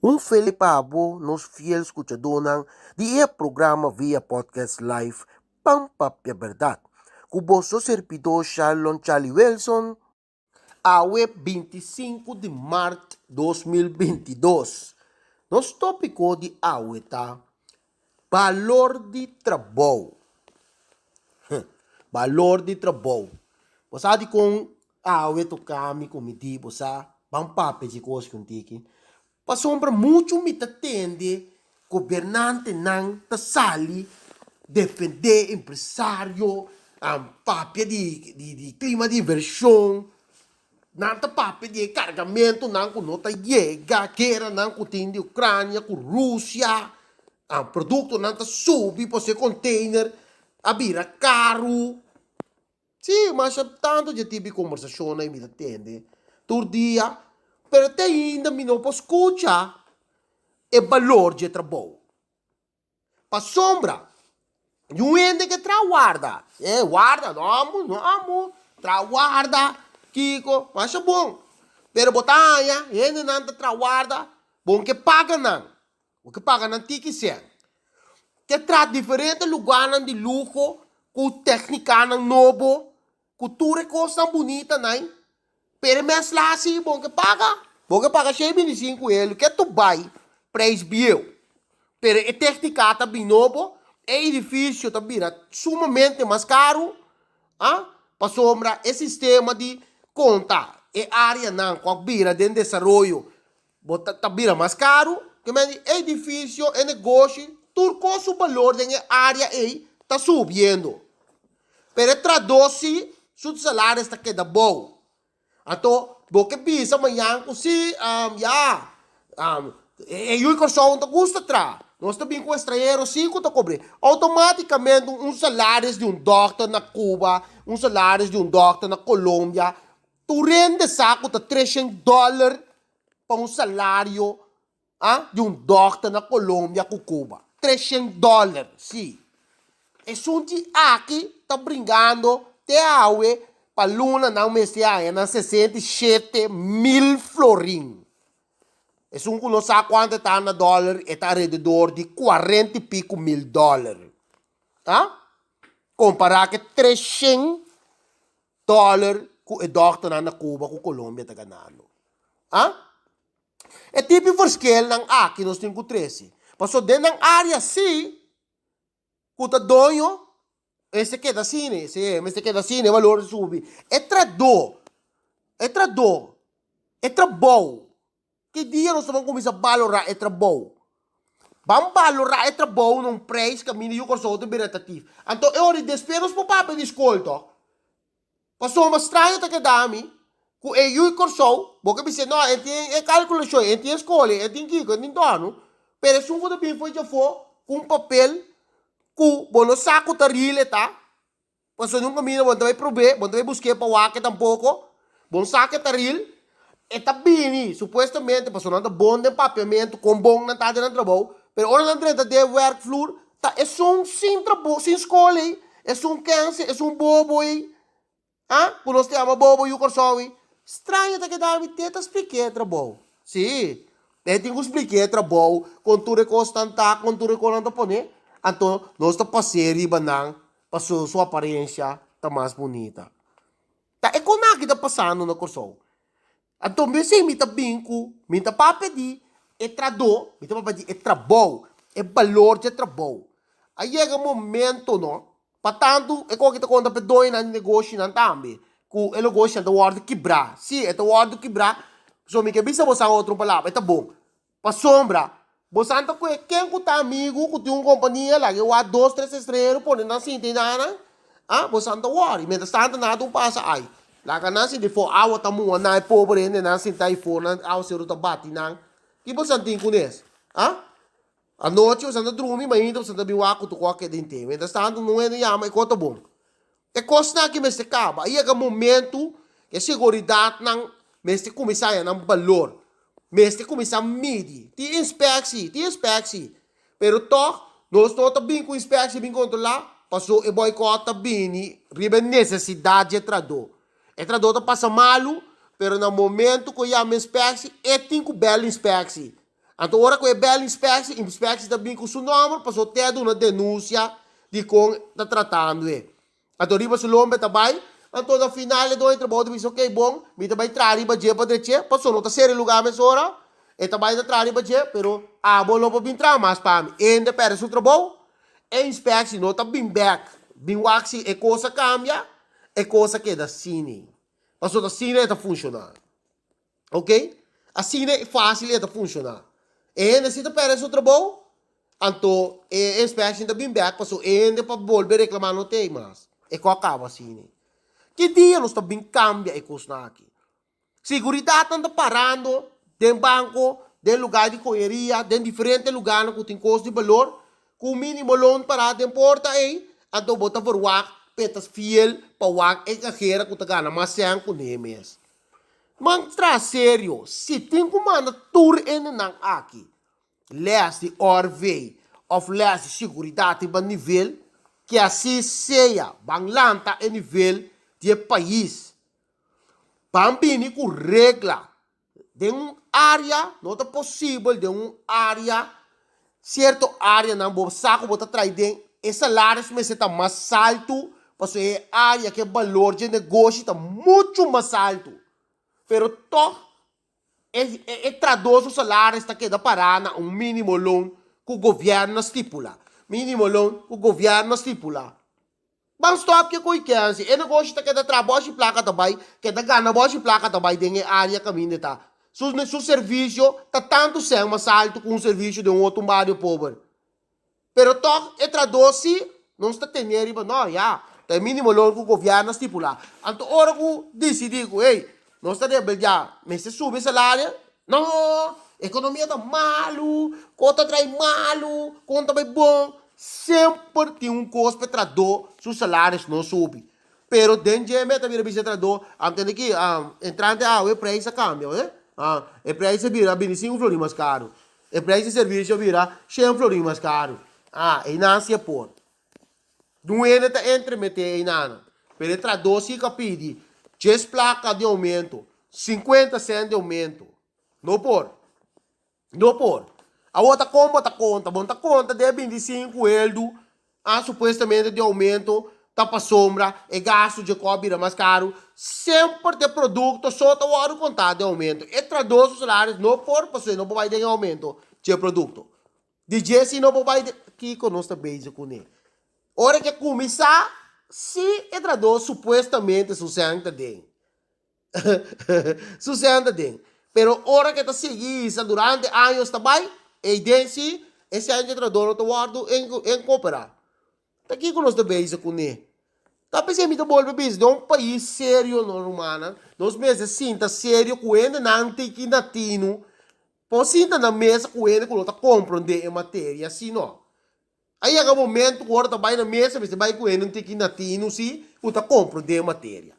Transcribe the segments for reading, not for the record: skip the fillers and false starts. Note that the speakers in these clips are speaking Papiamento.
Un feli pa abo nos fiel skuchadónan di e programa via podcast live Pan Papia Bèrdat ku boso serbidó Sharlon Charlie Wilson. Awe 25 di mart 2022 nos tópiko di awe ta Balor di trabou. Balor di trabou. Bo sa dikon awe toka mi ku mi di bo sa ban papia dje kos ku un tiki? Pasobra muchu mi ta tende gobernantenan ta sali defendé empresario, papia di klima di invershon, nan ta papia di e kargamentunan ku no ta yega, gueranan ku tin di Ukrania ku Rusia, produktonan ta subi pasobra e container a bira karu. Sí, masha tantu dje tipo di kombersashonnan mi ta tende tur dia, pero te ainda mi no por skucha e balor dje trabou. Pasobra yu hende ke traha warda, e warda no amo, no amo, traha warda, kiko, masha bon, pero bo ta haña hendenan ta traha warda, bo ke paga nan, Bo ke paga nan tiki sèn. Te traha diferente lugarnan di luho ku teknikanan nobo, ku tur e kosnan bunita nai, pero e mes la si bo ke paga. Bo ke paga shei binti sinku elu ke tu bai preis bieu. Pero e teknika ta bin nobo, e edifisio ta bira sumamente mas karu, ah, pasobra e sistema di konta e areanan ku a bira den desaroyo Bo ta ta bira mas karu, ke men di e edifisio, e negoshi, tur kos su balor den e área ei ta subiendo. Pero e trahadó si su salaris ta keda bou. Anto bo ke bisa mañan ku si, ya, e yu di Kòrsou no ta gusta traha. Nos ta bin ku estranhero si ku ta kobr'é. Outomátikamente un salaris di un dòkter na Cuba, un salaris di un dòkter na Colombia, Tur hende sa ku ta treshen dòler pa un salario ah di un dòkter na Colombia ku Cuba. Treshen dòler, si. Esun di aki ta bringando te awe pa luna nan mester haña nan 67,000 florin. Esun ku no sa kuantu e ta na dòler e ta alrededor di kuarenta i piku mil dòler. Ah? Kompará ku e treshen Dollar ku e dòkternan na Cuba ku Colombia ta ganando. A? E tipi forskelnan aki nos tin ku trese. Pasobra den nan área sí ku ta doño mester keda asina, sí, mester keda asina, e balor ta subi. E tradó, e tradó, e trabou Ki dia nos ta ban kuminsá balorá e trabou? Ban balorá e trabou na un preis kaminda yu Kòrsou ta bira ataktif. Anto e ora di despues nos por papia di skol tòg. Pasobra straño ta keda mi ku e yu Kòrsou, bo ke bis'é no e tin e kalkulashon, e tin e skol, e tin kiko, e tin tònu, pero esun ku ta bin for djafó ku un papel ku bo no sa ku ta ril e ta. Pasobra nunka mira bo no ta bai prob'é, bo no ta bai busk'é pa wak e tampoko. Bo no sa ke ta ril. E ta bini, supuestamente, pasobra nan ta bon den papiamentu, kon bon nan ta den nan trabou, pero ora nan drenta den e wèrkvloer, ta esun sin trabou, sin skol ei, esun kènse, esun bobo ei, ah, ku nos ta yama bobo yu Kòrsou ei. Straño ta keda mi te ta splik'é e trabou. Sí, e tin ku splik'é e trabou, kon tur e kosnan ta, kon tur e kosnan ta pone, anto nos ta pas'é riba nan Pasobra su aparencia ta mas bunita. Ta e kon aki ta pasando na Kòrsou. Anto mesei mi ta bin ku mi ta papia di e tradó, mi ta papia di e trabou, e balor dje trabou. A yega momento no, pa tantu e kon aki ta konta pa e doñonan di negoshinan tambe, ku e negoshinan ta wòrdu kibrá. Sí, e ta wòrdu kibrá, pasobra mi ke bisa boso otro palabra, e ta bon. Pasobra, bosan ta kohe ken ku ta amigu ku tin un kompania, laga e wak dos tres estreheru pone nan sinta i nan, ah, bosan ta wòri. Mientras tanto nada un pasa, ai, laga nan sinta afó, awa ta muha nan, e pober hendenan sinta afó, nan awaseru ta bati nan. Ki bosan tin kunes? Ah? Anochi bosan ta drumi, mainta bosan ta bin wak ku tur kos a keda henter. Mientras tanto nun hende yama e kos ta bon. E kosnan aki mester kaba. A yega momentu ku e seguridatnan mester kuminsá haña nan balor. Mester kuminsá midi. Tin inspeksi, tin inspeksi. Pero tòg nos no ta bin ku inspeksi bin kontrolá paso e bòikòt ta bini riba e nesesidat dje trahadó. E trahadó ta pasa malu, pero na momentu ku e yama inspeksi e tin ku bèl inspeksi. Anto ora ku e bèl inspeksie, inspeksie ta bin ku su nòmber paso te a duna denunsia di kon ta tratando e. Anto riba su lombe ta bai, anto na final e doño di trabou ta bisa ok bon, mi ta bai traha riba dje pa dreche, paso no ta sera e lugá mesora, e ta bai ta traha riba dje, pero abo no por bin traha mas pa mi. Hende pèrdè su trabou, e inspeksie no ta bin bèk bin wak si e kos a kambia, e kos a keda asina. Pasobra asina e ta funshoná. Ok? Asina e fácil e ta funciona. E hende si ta perde su trabou, anto e inspection ta bin bek paso e hende pa bolbe reclama no t'ey mas. E ko a caba asina. Ki dia nos ta bin cambia e cosnan aki? Seguridadnan ta parando den banco, den lugar di joyeria, den diferente lugarnan cu tin cos di balor, cu un minimo loon para den porta ey, anto bo ta verwagt p'e ta fiel pa wak e cajera cu ta gana mas cen cu ne mes. Man traha serio, si tin ku manda tur hendenan aki les di ORV of les di seguridat riba nivel, ke asi sea ban lanta e nivel di e pais. Ban bini ku regla den un area, no ta posibel den un area, sierto areanan bo sa ku bo ta trae den e salaris mester ta mas altu pasobra e area ku e balor dje negoshi ta muchu mas altu pero tog e e trahador su salaris ta keda pará na un minimo loon ku gobièrnu a stipulá minimo loon ku gobièrnu a stipulá. Ban stop ke koe kensi. E negoshi ta keda traha boshi plaka ta bai, keda gana boshi plaka ta bai den e area kaminda e ta. Su su servisio ta tantu sèn mas altu ku un servisio den un otro bario pober. Pero tòg e trahadó si nos ta tene riba no ya, ta e minimo loon ku gobièrnu a stipulá. Anto ora ku disidí ku hey, nos ta rebeldiá, mester subi e salario, No, economia ta malu, cos ta trae malu, con ta bay bon. Semper tin un cos pa e trahadó su salaris no subi. Pero den dje meta bira bisa e trahadó, a tende ki entrante awe e prijs a cambia, oye. E prijs a bira bintisinco florin mas caro. E prijs di servicio a bira shen florin mas caro. Ah, eynan si e por. Dun hende ta entremeté einanan, pero e trahadó si ka pidi djes plaka di oumento, sinkuenta sènt di oumento. No por. No por. Awor ta kon bo ta konta? Bo no ta konta den e bintisinku heldu a supuestamente di oumento ta pasobra e gastu dje kò a bira mas karu. Semper ta e produkto so ta wòrdu kontá den oumento. E trahadó su salaris no por pasobra e no por bai den e oumento dje produkto. Di dje si no por bai den. Kiko nos ta bezig kuné? Ora ke kuminsá, si e trahadó supuestamente su sèn ta den. Su sèn ta den. Pero ora ke ta sigui hisa durante años ta bai, ei den si e sèn dje trahadó no ta wòrdu enkoperá. Ta kiko nos ta bezig kuné? Ta p'esei mi ta bolbe bisa, den un pais serio no rumannan, nos mester sinta serio ku hendenan tiki na tinu Por sinta na mesa ku hende ku no ta komprondé e materia si no. A yega momento ku ora ta bai na mesa mester bai ku hende un tiki na tinu si ku ta komprondé e materia.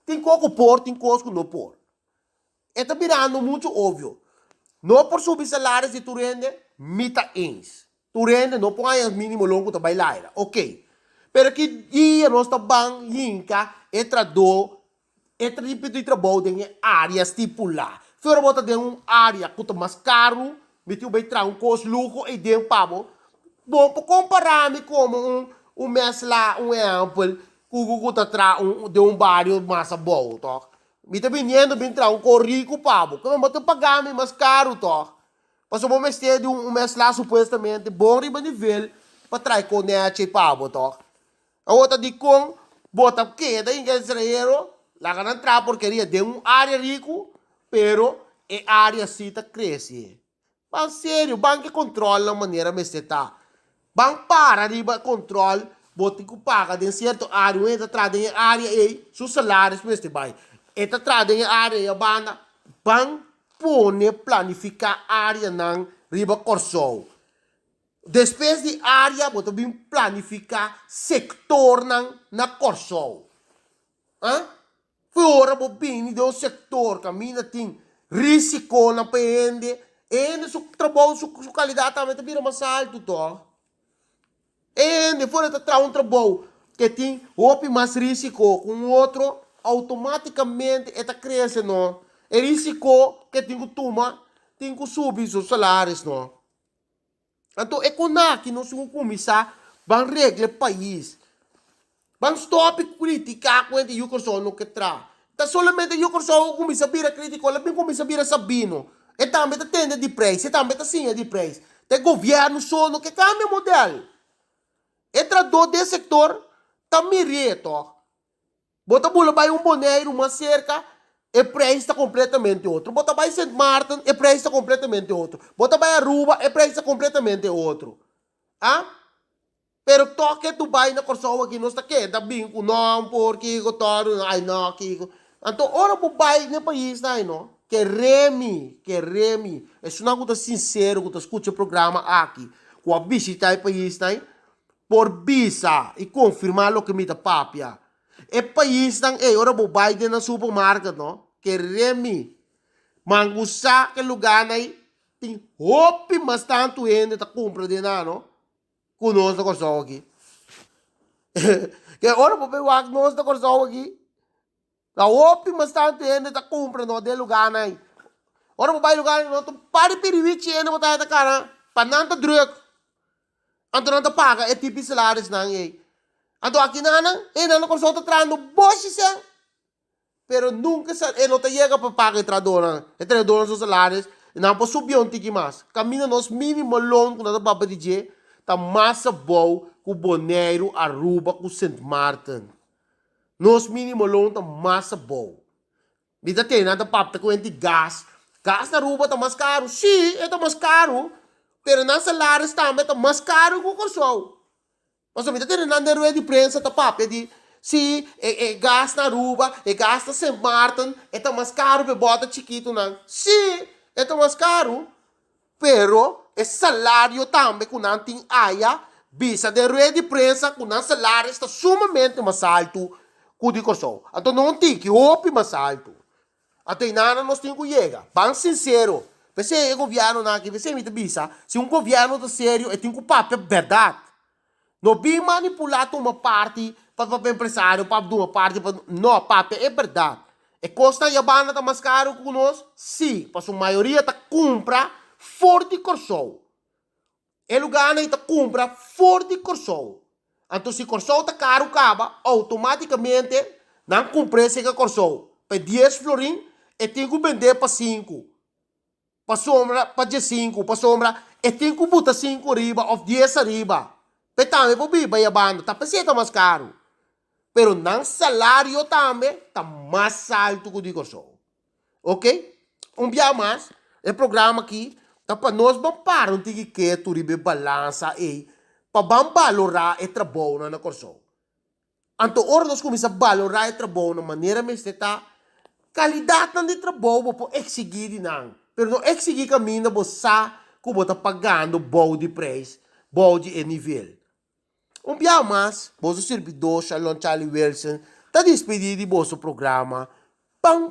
Tin kos ku por, tin kos ku no por. E ta birando muchu obvio. No por subi salaris di tur hende, mi ta eens. Tur hende no por haña minimo loon ku ta bai laira. Oké. Pero ki dia nos ta ban hinka e trahadó E ta ripití trabou den e área stipulá. Si ora bo ta den un área ku ta mas karu, mi tin ku bai traha un kos luho ei den pa bo. Bo por kompará mi komo un un mèsla, un ehèmpel, ku ku ta traha un den un bario mas abou, tòg? Mi ta biniendo bin traha un kos riku pa bo. Bo ta paga mi mas karu, tòg? Pasobra bo mester di un mèsla supuestamente bon riba nivel pa traha e konèchi ei pa bo, tòg? Awor ta dikon bo ta keda hinka extranhero laga nan traha porkeria den un area riku pero e area si ta krese. Ban serio ban ke kontrol nan manera mester ta. Ban para riba kontrol bo tin ku paga den sierto area un hende ta traha den e area ei su salaris mester bai e ta traha den e area ei a banda ban pone planifiká areanan riba Kòrsou. Despues di área bo ta bin planifiká sektornan na Kòrsou. A Fi ora bo bini den un sektor kaminda tin risikonan pa e hende, e hende su trabou, su kalidat tambe ta bira mas altu tòg. E hende for e ta traha un trabou ke tin hopi mas risiko ku un otro, outomátikamente e ta krese no. E risiko ke tin ku tuma. tin ku subi su salaris no. Anto e kon aki nos tin ku kuminsá ban regla e pais. Ban stòp di kritiká ku hende yu Kòrsou no ke traha. Ta solamente yu Kòrsou ku kuminsá bira kritiko, el a bin kuminsá bira sabino. E tambe ta tende di preis, e tambe ta siña di preis. Ta e gobièrnu so no ke kambia modèl. E trahadó den sektor ta mir'é tòg. Bo ta bula bai un Boneiru mas serka, e preis ta kompletamente otro. Bo ta bai Sint Maarten, e preis ta kompletamente otro. Bo ta bai Aruba, e preis ta kompletamente otro. A? Pero tòg ke tu bai na Kòrsou aki nos ta keda bin ku nò por kiko tòg, ai nò kiko. Anto ora bo bai na e paisnan ai no, kere mi, kere mi, esunnan ku ta sinsero ku ta skucha e programa aki, ku a bishita e paisnan ai, por bisa i konfirmá loke mi ta papia. E paisnan ei, ora bo bai den nan supermarket no, kere mi, mangusa ke lugánan ei tin hopi mas tantu hende ta kumpra den nan no, ku nos na Kòrsou aki. Ke ora bo bai wak nos na Kòrsou aki, Ta hopi mas tantu hende ta kumpra no den lugánan ei. Ora bo bai lugánan no ta un par di piriwichi hende bo ta haya ta kana pa nan ta drùk. Anto nan ta paga e tipi salarisnan ei. Anto akinanan hendenan na Kòrsou ta trahando boshi sèn pero nunka sa e no ta yega pa paga e trahadónan, e trahadónan su salaris nan por subié un tiki mas. Kaminda nos mínimo loon ku nan ta papia di dje ta mas abou ku Boneiru, Aruba ku Sint Maarten. Nos minimo loon ta mas abou. Mi ta tene nan ta papia ku hende di gas. Gas na Aruba ta mas karu. Sí, e ta mas karu, pero nan salaris tambe ta mas karu ku Kòrsou. Pasobra mi ta tene nan den rueda di prensa ta papia di, sí, e e gas na Aruba, e gas na Sint Maarten, e ta mas karu pa e bòter chikitunan. Sí, e ta mas karu, Pero e salario tambe ku nan tin aya bisa den rueda di prensa ku nan salaris ta sumamente mas altu ku di Kòrsou. Anto no un tiki, hopi mas altu. Anto einana nos tin ku yega. Ban sinsero. P'esei e gobièrnunan aki, p'esei mi ta bisa, si un gobièrnu ta serio e tin ku papia bèrdat. No bin manipulá tuma parti pa pa empresario pa duna parti pa no papia e berdad e kosnan ya banda ta mas karu ku nos si pasobra mayoria ta kumpra for di Kòrsou e lugarnan ei ta kumpra for di Kòrsou anto si Kòrsou ta karu kaba outomatikamente nan kumpr'é serka Kòrsou pa dies florin e tin ku bend'é pa sinku. Pasobra pa diesinku, pasobra e tin ku buta sinku ariba òf dies ariba, p'e tambe por biba e banda, ta p'esei ta mas karu. Pero nan salario tambe ta mas altu ku di Kòrsou. Oke, un bia mas, e programa aki ta pa nos ban para un tiki ketu riba e balansa ei pa ban balorá e trabounan na Kòrsou. Anto ora nos kuminsá balorá e trabou na manera mester ta, kalidatnan di trabou bo por eksigí di nan, pero no eksigí kaminda bo sa ku bo ta pagando bou di preis, bou di e nivel. Un biaha mas, boso sirbidó Shalon Charlie Wilson ta dispidí di boso programa Pan.